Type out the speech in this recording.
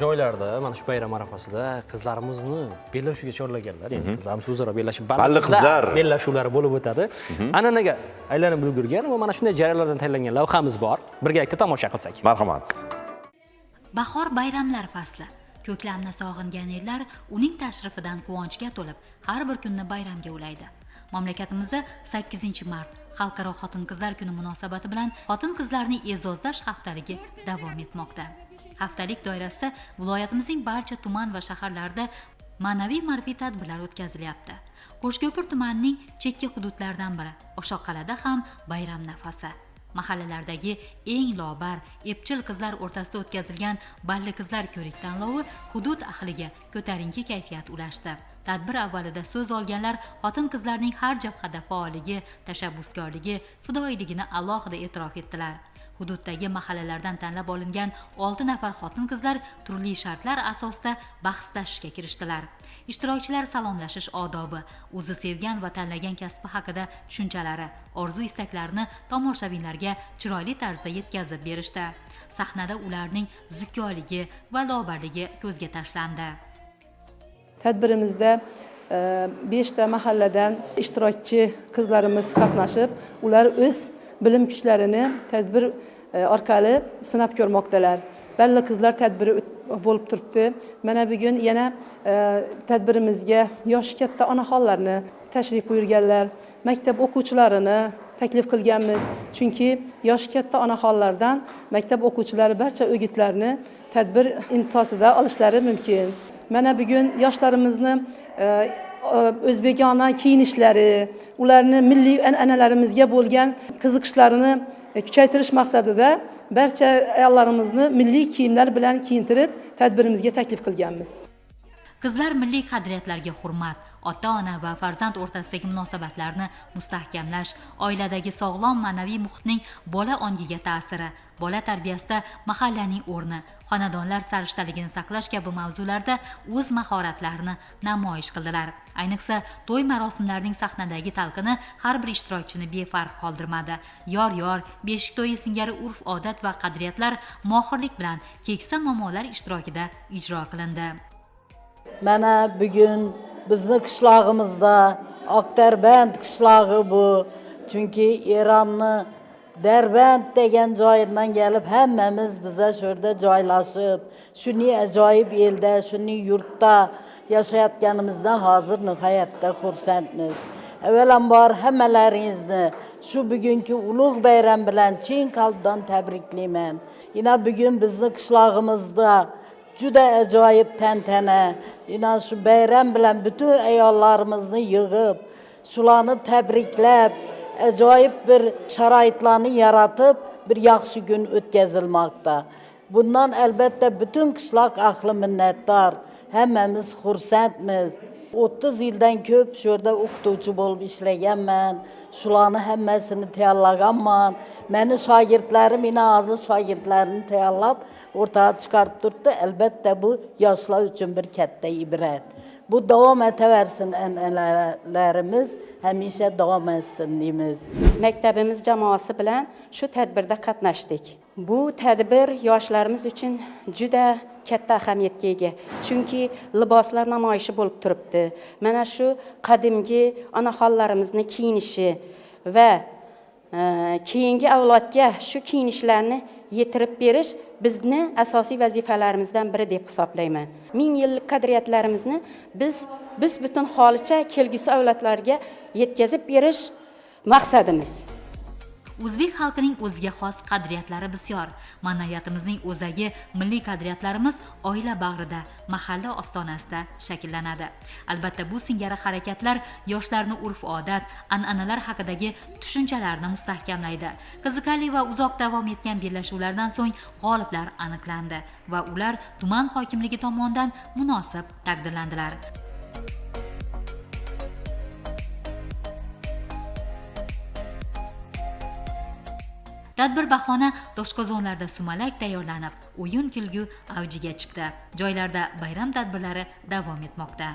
Joylarda mana shu bayram arafasida qizlarimizni bellashuvga chorlaganlar. Endi qizlarimiz o'zaro bellashib, Balli qizlar bellashuvlari bo'lib o'tadi. An'anaga aylanib ulgurgan va mana shunday jarayonlardan tayyorlangan lavhamiz bor. Birgalikda tomosha qilsak. Marhamat. Bahor bayramlar fasli. Ko'klamni sog'ingan ellar uning tashrifidan quvonchga to'lib, har bir kunni bayramga ulaydi. Mamlakatimizda 8-mart Xalqaro xotin-qizlar kuni munosabati bilan xotin-qizlarni e'zozlash haftaligi davom etmoqda. Haftalik doirasida viloyatimizning barcha tuman va shaharlarida ma'naviy ma'rifiy tadbirlar o'tkazilyapti. Qo'shko'pir tumanining chekka hududlaridan biri Oshoqqal'ada ham bayram nafasi. Mahallalardagi eng lobar, epchil qizlar o'rtasida o'tkazilgan balli qizlar ko'rik tanlovi hudud ahliga ko'tarinki kayfiyat ulashdi. Tadbir avvalida so'z olganlar xotin-qizlarning har jabhada faolligi, tashabbuskorligi, fidoyiligini alohida e'tirof etdilar. Hududdagi mahallalardan tanlab olingan 6 nafar xotin-qizlar turli shartlar asosida bahslashishga kirishdilar. Ishtirokchilar salomlashish odobi, o'zi sevgan va tanlagan kasbi haqida tushunchalari, orzu-istaklarini tomoshabinlarga chiroyli tarzda yetkazib berishdi. Sahnada ularning zukkoligi va lobarligi ko'zga tashlandi. Tadbirimizda 5 ta mahalladan ishtirokchi qizlarimiz qatnashib, ular o'z bilim kuchlarini tadbir orqali sinab ko'rmoqdalar. Balli qizlar tadbiri bo'lib turibdi. Mana bugun yana tadbirimizga yoshi katta onaxonlarni tashrif buyurganlar, maktab o'quvchilarini taklif qilganmiz. Chunki yoshi katta onaxonlardan maktab o'quvchilari barcha o'gitlarni tadbir intihosida olishlari mumkin. Mana bugun yoshlarimizni o'zbekona kiyinishlari, ularni milliy an'analarimizga bo'lgan qiziqishlarini kuchaytirish maqsadida barcha ayollarimizni milliy kiyimlar bilan kiyintirib tadbirimizga taklif qilganmiz. Qizlar milliy qadriyatlarga hurmat, ota-ona va farzand o'rtasidagi munosabatlarni mustahkamlash, oiladagi sog'lom ma'naviy muhitning bola ongiga ta'siri, bola tarbiyasida mahallaning o'rni, xonadonlar sarishtaligini saqlash kabi mavzularda o'z mahoratlarini namoyish qildilar. Ayniqsa, to'y marosimlarining sahnadagi talqini har bir ishtirokchini befarq qoldirmadi. Yor-yor, beshik to'yi singari urf-odat va qadriyatlar mohirlik bilan keksa momolar ishtirokida ijro qilindi. Mana bugun bizni qishlog'imizda Oqdarband qishlog'i bu. Chunki Eronni Darband degan joyidan kelib hammamiz biza shu yerda joylashib, shuni ajoyib elda, shuni yurtda yashayotganimizdan hozir nihoyatda xursandmiz. Avvalambor hammalaringizni shu bugungi ulug' bayram bilan chin qalbdan tabriklayman. Yana bugun bizni qishlog'imizda juda ajoyib tantana, yana shu bayram bilan butun ayollarimizni yig'ib, shularni tabriklab, ajoyib bir sharoitlarni yaratib, bir yaxshi kun o'tkazilmoqda. Bundan albatta butun qishloq ahli minnatdor, hammamiz xursandmiz. 30 yildan ko'p shu yerda o'qituvchi bo'lib ishlaganman, shularni hammasini tayyorlaganman. Meni shogirdlarim meni hozir shogirdlarini tayyorlab o'rtaga chiqarib turibdi. Albatta bu yoshlar uchun bir katta ibrat. Bu davom etaversin, an'analarimiz hamisha davom etsin deymiz. Maktabimiz jamoasi bilan shu tadbirda qatnashdik. Bu tadbir yoshlarimiz uchun juda katta ahamiyatga ega. Chunki liboslar namoyishi bo'lib turibdi. Mana shu qadimgi onaxonlarimizni kiyinishi va keyingi avlodga shu kiyinishlarni yetirib berish bizni asosiy vazifalarimizdan biri deb hisoblayman. 1000 yillik qadriyatlarimizni biz butun holicha kelgusi avlodlarga yetkazib berish maqsadimiz. O'zbek xalqining o'ziga xos qadriyatlari bisyor. Ma'naviyatimizning o'zagi milliy qadriyatlarimiz oila bag'rida, mahalla ostonasida shakllanadi. Albatta bu singari harakatlar yoshlarni urf-odat, an'analar haqidagi tushunchalarni mustahkamlaydi. Qiziqarli va uzoq davom etgan bellashuvlardan so'ng g'oliblar aniqlandi va ular tuman hokimligi tomonidan munosib taqdirlandilar. Tadbir bahona toshqozonlarda sumalak tayyorlanib, o'yin kulgu avjiga chiqdi. Joylarda bayram tadbirlari davom etmoqda.